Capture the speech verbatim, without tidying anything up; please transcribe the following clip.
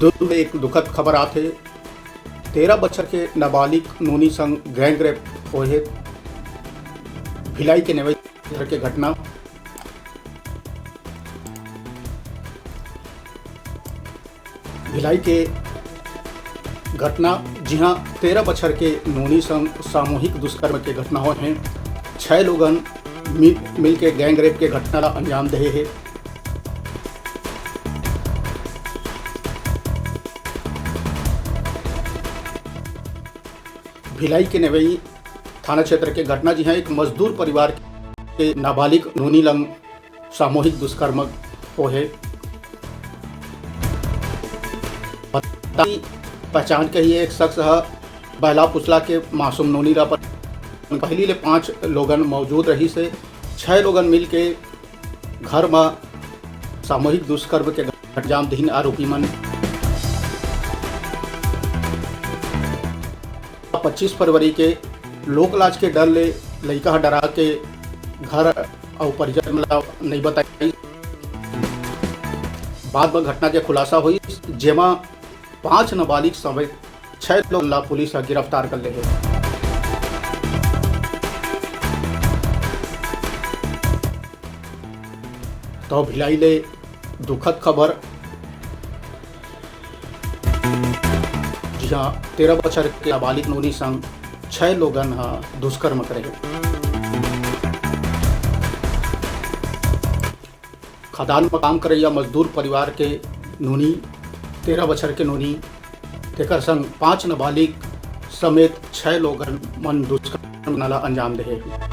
दुर्ग ले एक दुखद खबर आथे। तेरह बछर के नाबालिग नोनी संग गैंग रेप होए हे। भिलाई के नेवई क्षेत्र के घटना। भिलाई के घटना, जिहां तेरह बछर के नोनी संग सामूहिक दुष्कर्म के घटना होए हे। छह लोगन मिल, मिल के गैंग रेप के घटना ला अंजाम दे हे। भिलाई के नेवई थाना क्षेत्र के घटना, जिहां एक मजदूर परिवार के नाबालिग नोनी लंग सामूहिक दुष्कर्म होए हे। पहचान के ही एक शख्स ह बहला फुसला के मासूम नोनी ला अपन, पहली ले पांच लोगन मौजूद रहिस हे। छह लोगन मिल के घर म सामूहिक दुष्कर्म के अंजाम दिहिन आरोपी मन। पच्चीस फरवरी के लोकलाज के डर ले लइका ह डरा के घर अउ परिजन ला नइ बताइस। बाद म घटना के खुलासा होइस, जेमा पांच नाबालिग समेत छह लोगन ला पुलिस ह गिरफ्तार कर ले हे। तो भिलाई ले दुखद खबर, जिहां तेरह बछर के नाबालिग नोनी संग छह लोगन ह दुष्कर्म करे हे। खदान म काम करइया मजदूर परिवार के नोनी, तेरह बछर के नोनी, तेकर संग पांच नाबालिग समेत छह लोगन मन दुष्कर्म ला अंजाम दे हे।